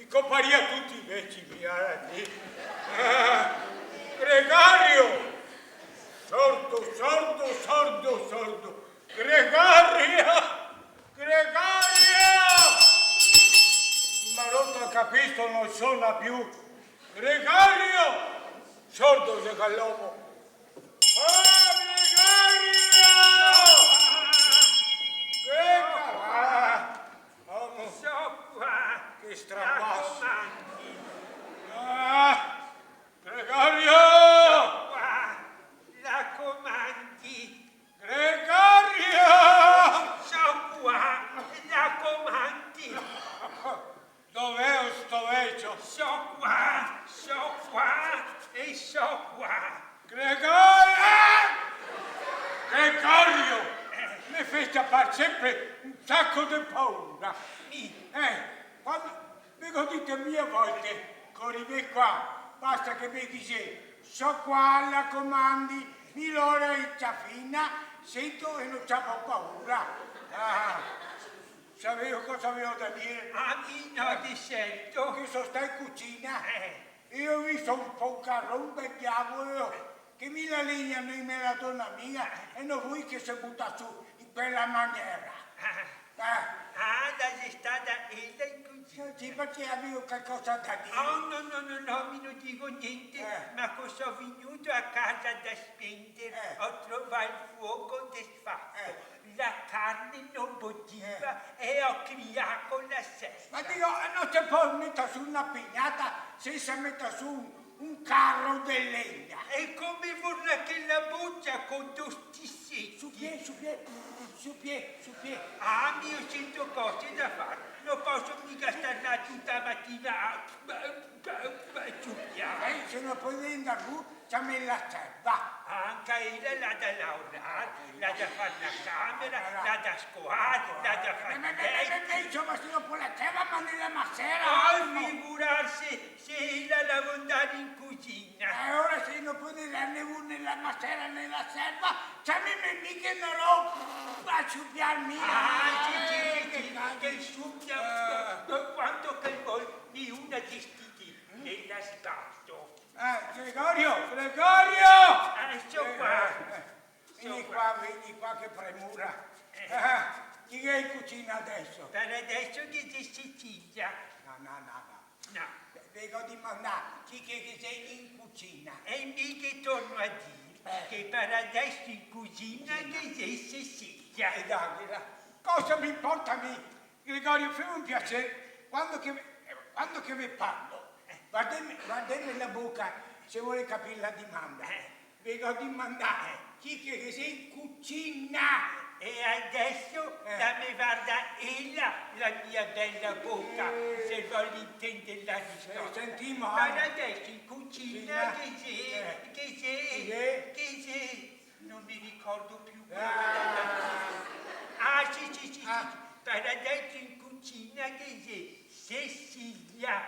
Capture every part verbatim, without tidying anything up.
Coparia tuti i veci, via, eh. Eh, Gregario! Sordo, sordo, sordo, sordo. Gregario! Gregario! Ma no te capiso, no sona più. Gregario! Sordo xe quel omo. Ah, Gregario! Gregario! Ah, omo. So qua. Che strapasso. La comandi. Ah! Gregario! So qua, la comandi. Gregario! So qua, la comandi. Dov'è sto vecio? So qua, so qua e so qua. Gregario! Gregario! Eh. Me fè ciapar senpre un saco de paura. Mi? Eh, quando Ve go dito mie volte, co rivé qua, basta che me dixé, "So qua, la comandi", mi lora in ciafina, sento e no ciapo paura. Ah, saveo cosa vevo da dire? A mi no, eh, de certo. Che so stà in cucina. Eh. E go visto un po' un caron del diavolo, che mi la legna no me la dona mia, e no voi che se buta su in quela maniera. Ah. Eh. Ah, la xe stata ela in cucina. Sì, parché gavevo calcosa da dire. Oh, no, no, no, no, mi no digo gnente, eh, ma co so vegnù a casa da spender, eh, go trovà el fogo desfato. Eh. La carne no bodiva, eh, e go crià co la serva. Ma digo, eh, no se pol meter su na pignata sensa meter su un, un caro de legna? E come vorla che la bocia co do sti sechi? Su pie, su pie, su pie, su pie. Ah, mi go sento cose da far. No poso miga star là tuta la matina a, a, a, a ciupiar. Eh, se no pol andar vu, ciamè la serva. Anca ela la ga da laorar, la ga da far na camera, la ga da scoar, la ga da far... Ma, ma, ma, ma, ma, insoma, se no pol la serva, ma nela masera, oh, no? Figurarse se ela la vol ndar in cucina. E ora se no pol ndar né vu né la masera né la serva, ciameme mi che no ro a ciupiar mi. Ah, sì, sì, sì, eh, sì, che ciupi, eh, quanto che vol, mi una de sti dì, mm, me la sbato. Eh, Gregorio, Gregorio! Eh, so qua. Eh, eh, eh. Vien qua, vien qua, che premura. Eh. Ah, chi che xe in cucina deso? Par deso ghe xe Cecilia. No, no, no, no. No. Ve go dimandà chi che, che xe in cucina. E mi ghe torno a dir, eh, che par deso in cucina ghe xe Cecilia. E dai, là. Cosa me inporta a mi? Gregorio, feme un piaser, quando che ve, quando che ve parlo, vardeme, vardeme la boca, se volè capir la dimanda. Eh. Ve go dimandà chi che, che xe in cucina. E deso, eh, la me varda ela, la mia bela boca, eh, se vol intender la risposta. Eh, sentimo, par deso in cucina, cucina, che xe, eh, che xe, che xe, che xe, no me ricordo più quel che... Ah. Ah, sì, sì, sì, sì. Ah. Par deso in cucina ghe xe Cecilia,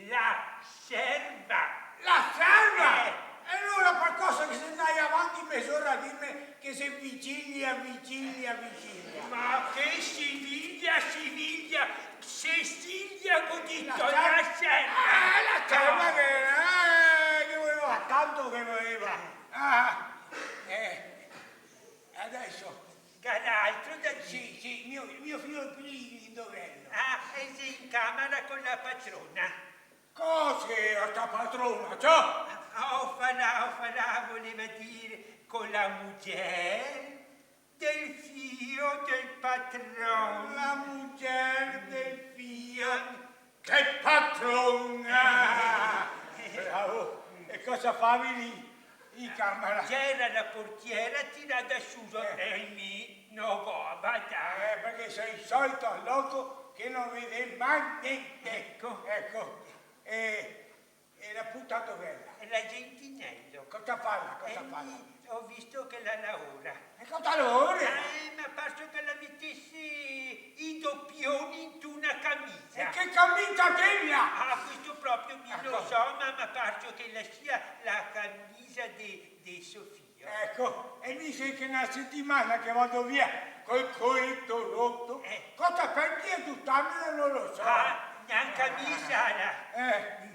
la serva. La serva? Eh. E alora par cosa che xe ndà avanti mezora a dirme che xe Vigilia, Vigilia, Vigilia? Ma che Sivilia, Sivilia, Cecilia, go dito, la serva. La serva. Eh, la serva che, eh, che voleva, tanto che voleva. Ah, eh, adeso. Ga l'altro da dir? Sì, sì, mio, mio fio el pì indov'elo? Ah, el xe in camera co la patrona. Cosa, sta patrona, ciò? Ah, o fa là, o fa là, voleva dir co la muger del fio del patron. La muger del fio. Che patrona! Bravo! E cosa favi lì, in camera? Gera la portiera tirada su, eh, e mi no go badà. Eh, parché so el solito loco che no vede mai gnente. Eco. Eco. E E la puta dov'ela? E la xe in tinelo. Cosa fala? Cosa fala? Eh, go visto che la laora. E cosa laora? Eh, me ga parso che la metese i dopioni int'una camisa. E che camisa gh'ela? Ah, questo proprio mi no so, ma me ga parso che la sia la camisa de, de Sofia. Eco, e mi xe che na setimana che vado via col coleto roto. Eh. Cosa fai ti a giustarmelo? No lo so. Ah, Anca mi, Sara. Eh,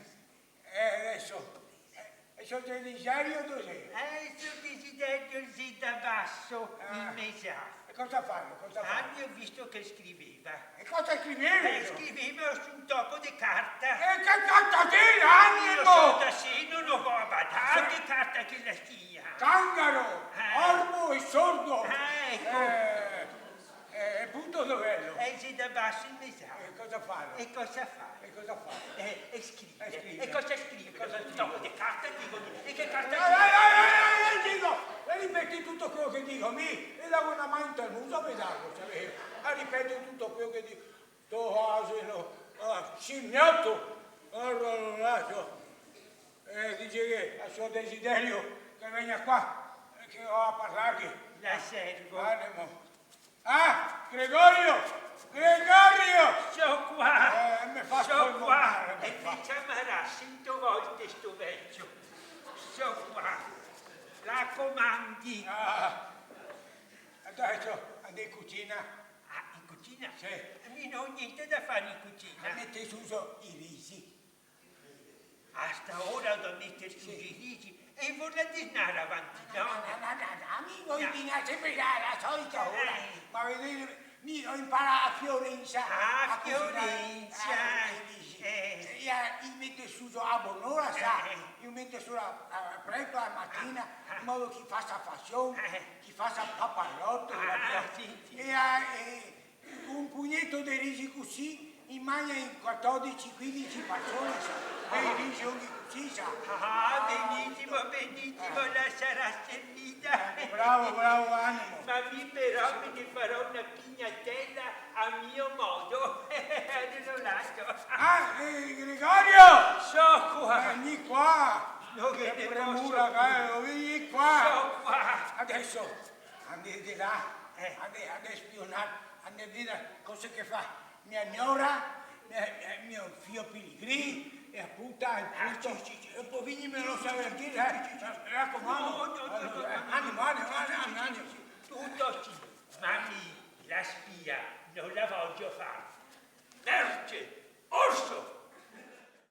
eh, deso, eh, el sior Desiderio dove xe? Eh, el sior Desiderio el xe da baso, ah, in mesa. E cosa falo, cosa falo? Ah, mi go visto che el scriveva. E cosa scriveva? Eh, scriveva su un toco de carta. E che carta xe, animo? Mi no so da sé, no go badà che carta che la sia. Cangaro, eh, orbo e sordo. Ah, eco. Eh, eh, e puto dov'elo? Eh, el xe da baso in mesa. E cosa falo? E cosa falo? E cosa falo? Eh, e scrive. E scrive. E cosa scrive? E cosa scrive? Un toco de carta, digo, e che carta xe? Eh, eh, eh, eh, eh, digo, e ripeti tuto quelo che digo mi, e dago na man intel muso, me dago, savè? E ripeto tuto quelo che digo. Sto asino, ah, simioto, ah, no, no, no, no. Eh, dixe che el sior Desiderio che vegna qua, eh, che go da parlarghe. La servo. Animo. Ah, Gregorio! Gregorio! So qua! Eh, me fa polmonare, me fa. So qua! E me ciamarà sento volte sto vecio. So qua! La comandi! Ah, deso andè in cucina. Ah, in cucina? Sì. Mi no go gnente da fare in cucina. Ma mete su i risi. A sta ora go da meter su i risi e vorla disnar avanti, no? No, no, no, no, no, mi voi disnar senpre a la solita ora. Eh. Ma vedè, mi go inparà a Fiorenza a cusinar. Ah, Fiorenza. Eh, i risi. Eh. E i, i mete su a bonora, sa? Eh. I mete su a, a, presto a matina, in modo che i fasa fasion, eh, che i fasa paparoto, capìo? Sì, sì. E a, e Un pugneto de risi cusì, i magna in quatordese, quindese persone, sa. Bei risi cusì, sa. Ah, benisimo, benisimo, la sarà servida. Eh, bravo, bravo, animo. Ma mi però me ne farò na pignatela a mio modo. Adeso laso. Ah, eh, Gregorio! So qua. Vien qua. No ghe ne poso più. Che premura, caro, vien qua. So qua. Adeso, andè de là, eh, andè, andè a spionar. Andè a vedar cosa che fa mia nora, mia, mia, mio fio Pelegrin, e la puta, el puto. Ah, sì, sì, sì, sì. E po' vegnimelo a saver, eh. Sì, sì, sì, sì. Me racomando. No, no, no, no, no. Animo, animo, animo.